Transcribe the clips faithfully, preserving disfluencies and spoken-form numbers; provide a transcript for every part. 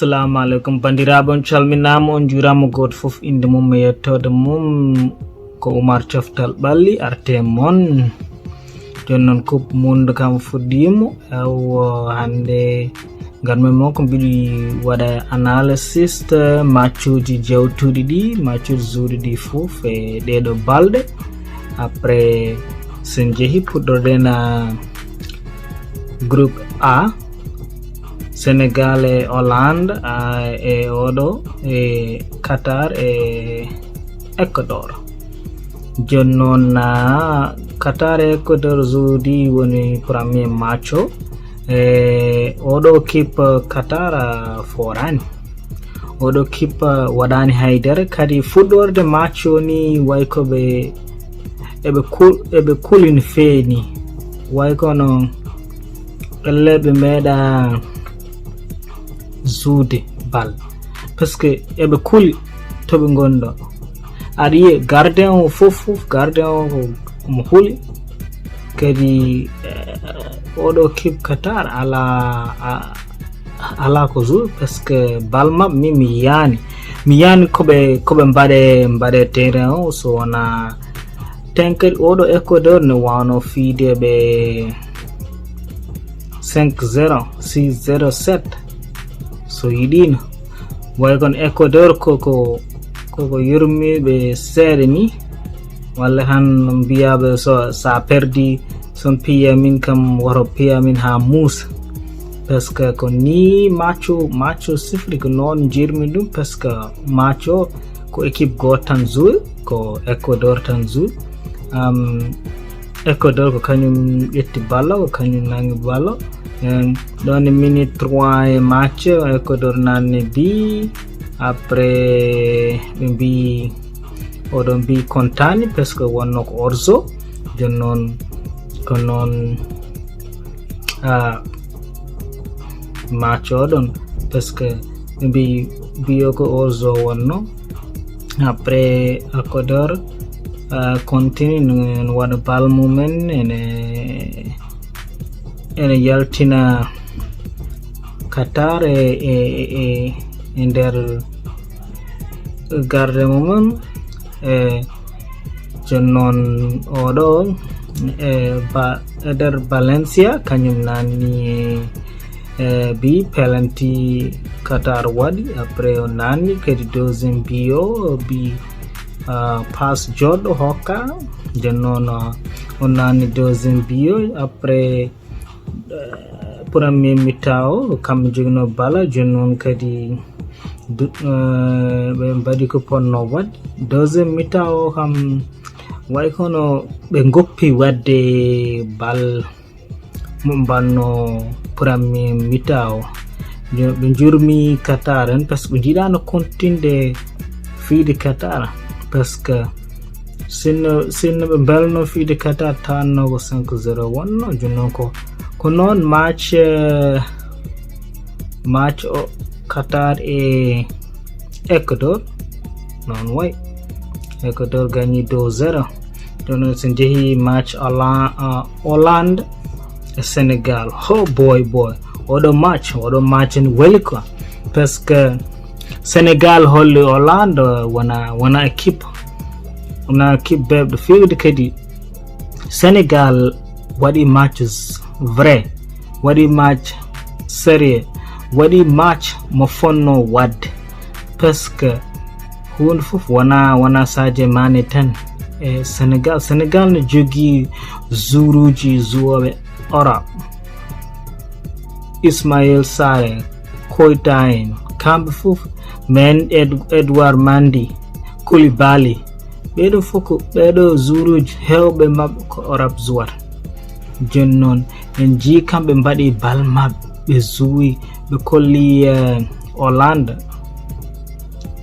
Assalamu aleykum, banndiraaɓe, on calminaama, on njuuraama, gooto fof innde mum e yettoode mum. Ko Oumar Coftal Ɓalli, artee mon. Jooni noon, Coupe Monde kam fuɗɗiima. Ewo, hannde ngarmi mo ko mbiɗi waɗa analysis, eh, matchuuji jawtuɗi ɗi, matchuuji zuuɗi ɗi fof e ɗeeɗo balɗe. Après, so en njehi, puɗɗorɗen, ah, groupe A, Sénégal e Hollande, ah, e oɗo, e Qatar e Ecuador. Jooni noon, ah, Qatar e Ecuador zuuɗi woni premier match o. E oɗo équipe Qatar, ah, fooraani. Oɗo équipe, ah, waɗaani haydara. Kadi fuɗɗorde match o ni way ko ɓe, eɓe kul-, eɓe kulini feeni. Way kono elle ɓe meeɗa zuude bal. Parce que eɓe kuli to ɓe ngoni ɗo. Aɗa yiya gardien o fof, fof gardien o ko omo huli. Kadi, eh, oɗo équipe Qatar ala, a-, ala ko zuuɗi, parce que bal maɓɓe, min mi yiyaani. Mi yiyaani ko ɓe, ko ɓe mbaɗe, mbaɗe terrain o, so wonaa ten kadi oɗo Ecuador ne waawno fiyde ɓe cinq zéro, six zéro, sept. So yiɗiino, way kono Ecuador ko, ko, ko, ko yurmiiɓe seeɗa ni. Walla tan mbiyaaɓe so, so a perdi, so on piya min kam, woto piya min haa muusa. Parce que ko ni match o, match o sifri, ko noon njiyirmi ɗum, parce que match o ko équipe gooto tan joué, ko Ecuador tan joué. Am, Ecuador ko kañum ƴetti bal o, ko kañum nangi bal o. Em, ɗon e minute trois e match, Ecuador nanni bi. Après, ɓe mbi, oɗo mbi kontaani, parce que wonno ko orzo. Jooni noon, ko noon, ah, match o ɗon, parce que ɓe mbi, mbiyo ko orzo wonno. Après, Ecuador, ah, continue no, no waɗa bal mumen, ene, ene yaltina Qatar e, e, e, e, e nder garde mumen. E, jooni noon oɗo, e, ba-, e nder Valencia, kañum nanni, e, bi penalty Qatar waɗi. Après o nanni kadi deuxième bi o, o bi, ah, passe joɗɗo hokka. Jooni noon, ah, o nanni deuxième bi o. Après, eh, premier mi-temps o, kamɓe joginoo bal o, jooni noon kadi du-, eh, ɓe mbaɗi ko potnoo waɗde. Deuxième mi-temps o kam, way kono ɓe ngoppi waɗde bal mo mbanno premier mi-temps o. Yo-, ɓe njurmi Qatar en, parce que ɓe njiɗaano continde fiyde Qatar, parce que sinno, sinno ɓe mbelno fiyde Qatar, tanno ko cinq zéro wonno. Jooni noon ko, ko noon match, eh, match o Qatar e Ecuador. Noon way. Ecuador gagné deux zéro. Jooni noon, so njehi match Holla-, ah, Hollande e Sénégal. Ho, boy, boy. Oɗo match, oɗo match ne weli quoi. Parce que Sénégal holli Hollande, euh, wona, wona équipe. Wona équipe beeɓɗo fewde kadi. Sénégal waɗi match vrai, waɗi match sérieux, waɗi match mo fonnoo waɗde. Parce que huunde fof wona, wona Sadio Mané tan e Sénégal. Sénégal ne jogii joueuruuji, joueuɓe Europe. Ismaël Sarr en, Koita en, kamɓe fof, men Ed-, Edouard Mendy, Koulibaly, ɓeeɗo fof ko, ɓeeɗo joueuruuji heewɓe maɓɓe ko Europe jouwata. Jooni noon, en njii kamɓe mbaɗi bal maɓɓe, ɓe jouwi, ɓe kolli, eh, Hollande.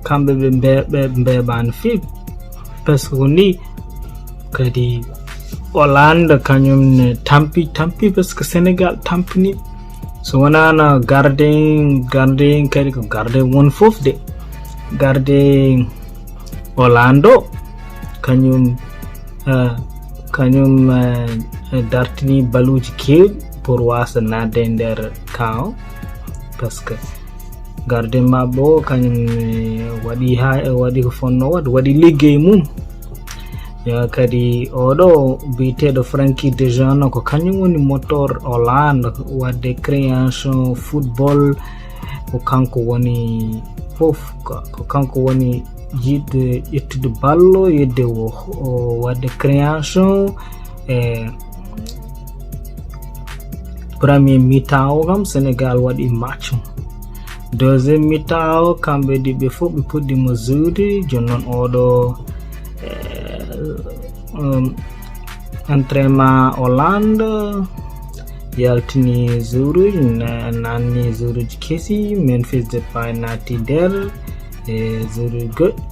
Kamɓe ɓe mbe-, ɓe mbeeɓaani fii, parce que ko ni kadi Hollande kañum ne tampi, tampi, parce que Sénégal tampini. So wonaano gardien, gardien kadi ko gardien won fof de. Gardien Hollande o, kañum, eh, kañum, eh, dartini baluuji keewɗi pour waasa naatde e nder camp o, parce que Gardien maɓɓe o, kañum, eh, waɗi ha, waɗi ko fonno waɗ, waɗi liggey mum. Ya, kadi oɗo biyeteeɗo Frankie de Jong, ko kañum woni moteur Hollande, waɗde création football, ko kanko woni fof, ko, ko kanko woni jiɗɗo ƴettude ballo, yedde o, o waɗde création, e premier mi-temps o kam, Sénégal waɗi match mum. Deuxième mi-temps o, kamɓe ɗiɗi ɓe fof ɓe puɗɗiima joude. Jooni noon oɗo, eh, um, entraînement Hollande yaltini joueuruuji, na-, nanni joueuruuji kesi, Memphis Depay naati nder, e joueuruuji goɗɗi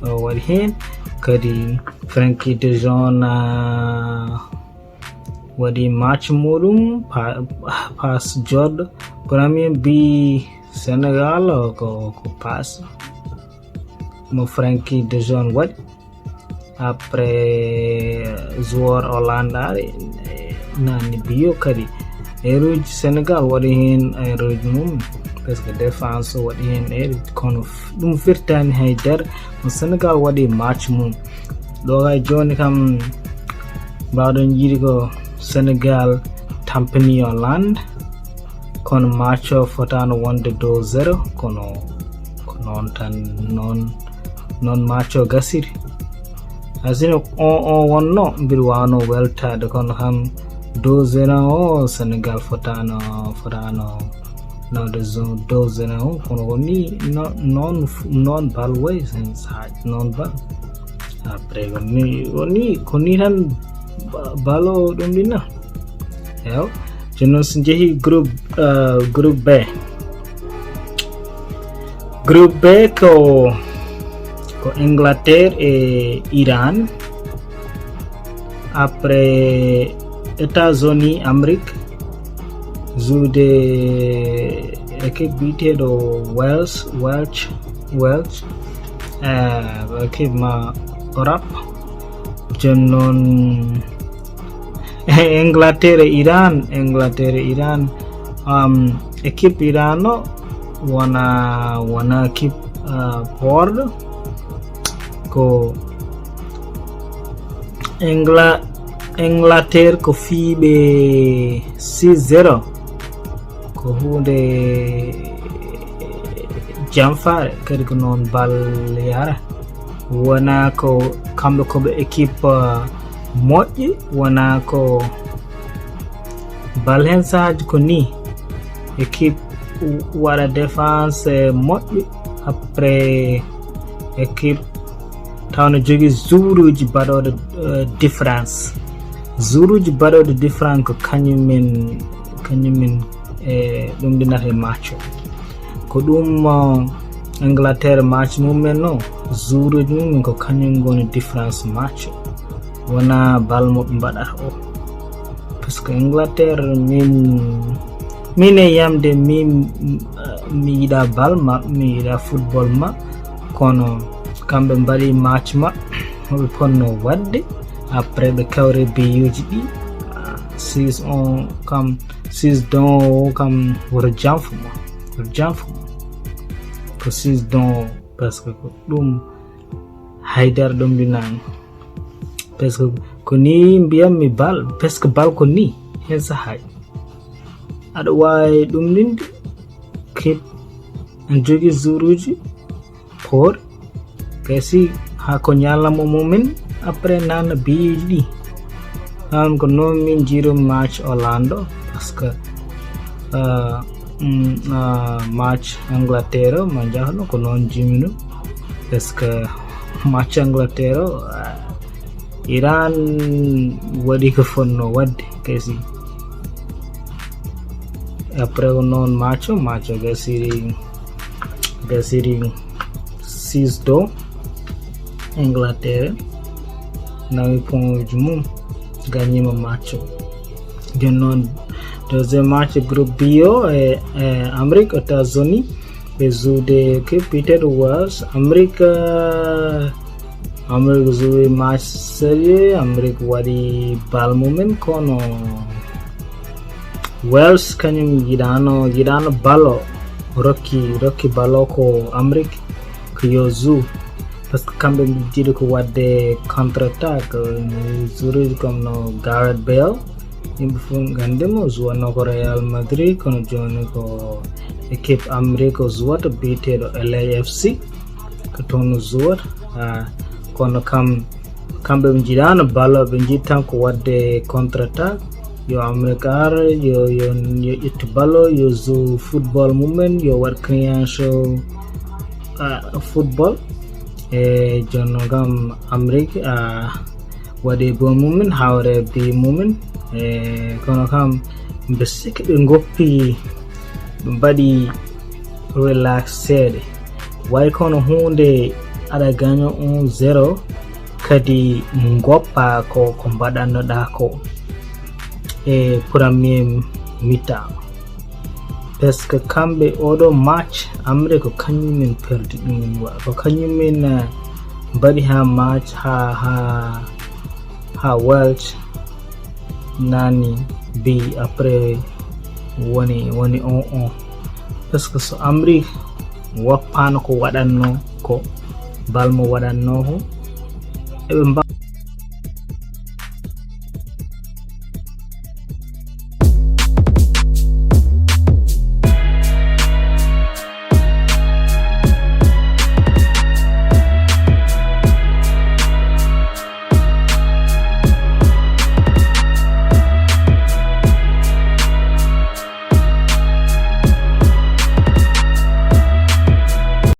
o waɗi heen. Kadi Frankie de Jong, ah, waɗi match muɗum, pa-, passe jooɗɗo. Premier bi Sénégal o ko, ko passe mo Frankie de Jong waɗi. Après, joueur Hollande ari, eh, nanni bi o kadi. Erreur uji Sénégal waɗi heen erreur uji mum, parce que défense o waɗi heen erreur, kono f-, ɗum firtaani hay dara. Mo Sénégal waɗi match mum. Ɗo kay jooni kam, mbaɗon yiɗi ko Sénégal tampini Hollande, kono match o fotaano wonde deux zéro, kono ko noon tan, noon, noon match o gasiri. Asino on, on wonno, mbiɗa waawno weltaade, kono kam deux zéro o, Sénégal fotaano, fotaano nawde zone deux zéro o, kono ko ni, no-, noon fu-, noon bal wayi, sen saaj noon bal. Après, ko ni, ko ni, ko ni tan ba-, bal o ɗum ɗinna. Eew. Jooni noon, so njehii groupe, eh, groupe B. Groupe B ko, ko Angleterre e Iran. Après, États-Unis, Amérique, joude équipe biyeteeɗo Wales, Welsh, Welsh, eh, équipe ma Europe. Jooni noon, Angleterre e Iran, Angleterre e Iran, um, équipe Iran o wona, wona équipe, uh, poorɗo. Ko Engla-, Angleterre ko fiiɓe six zéro. Ko huunde jamfaare, kadi ko noon bal yahra. Wona ko kamɓe ko ɓe équipe, uh, moƴƴi, wona ko bal heen sahaaji ko ni. Équipe waɗa défense moƴƴi, après équipe taw no jogii joueuruuji baɗooɗo, eh, différence. Joueuruuji baɗooɗo différence ko kañum min, kañum min, eh, ɗum ɗinata e match o. Ko ɗum, eh, Angleterre match mum men o, joueuruuji mum men ko kañum ngoni différence match o. Wona bal mo ɓe mbaɗata o. Parce que Angleterre, min, min e yamde, min, mi yiɗa bal ma, mi yiɗa football ma, kono kamɓe mbaɗi match ma, mo ɓe ponno waɗde, après ɓe kawre biyuji ɗi, six on kam, six don o kam, woto janfu ma, woto janfu ma. Ko six don o, parce que ko ɗum haydara ɗum ɗinani. Parce que ko ni mbiyammi bal, parce que bal ko ni, hen sahaji. Aɗa waawi ɗum ɗinde, kip, en jogi joueuruuji, poor, kay si haa ko ñalamo mumen, après nana biyuji ɗi. An ko noon min jiiru match Hollande, parce que, euh, mm, euh, match Angleterre, ma jahno ko noon jimino, parce que match Angleterre, euh, Iran waɗi ko fonno waɗde, kay si. Après ko noon match o, match o gasiri, gasiri six do, Angleterre nawi point uji mum, gagnima match o. Jooni noon, deuxième match groupe B o e, e Amérique, États-Unis, ɓe joude ke biyeteeɗo Wales, Amérique, Amérique joue match sérieux, Amérique waɗi bal mumen, kono Wales kañum yiɗano, yiɗano bal o. rokki rokki balo ko Amérique ko yo joue, parce que kamɓe ɓe jiɗi ko waɗde contre attaque, joueureuji comme no Gareth Bale, yimɓe fof nganndi mo, jouatno ko Real Madrid, kono jooni ko équipe Amérique o jouata biyeteeɗo L A F C, ko toon o jouata. Ah, kono kam kamɓe ɓe njiɗano balo, ɓe njiɗi tan ko waɗde contre attaque. Yo Amérique ar, yo yo yo ƴettu balo, yo joue football mumen, yo waɗ création, ah, football. E jonno kam Amérique, ah, waɗi bon mumen, hawre bi mumen. E kono kam mbe sikki ɓe goppi, ɓe mbaɗi relax seeɗa. Way kono huunde aɗa gaño un zéro, kadi goppa ko, ko mbaɗannoɗa ko e premier mi-temps. Parce que kamɓe oɗo match Amérique ko kañum min perdi ɗum, wa-, ko kañum min, eh, mbaɗi ha match ha, ha, ha Welsh nani bi après woni, woni on on. Parce que so Amérique woppano ko waɗanno ko, bal mo waɗanno ko, eɓe mba-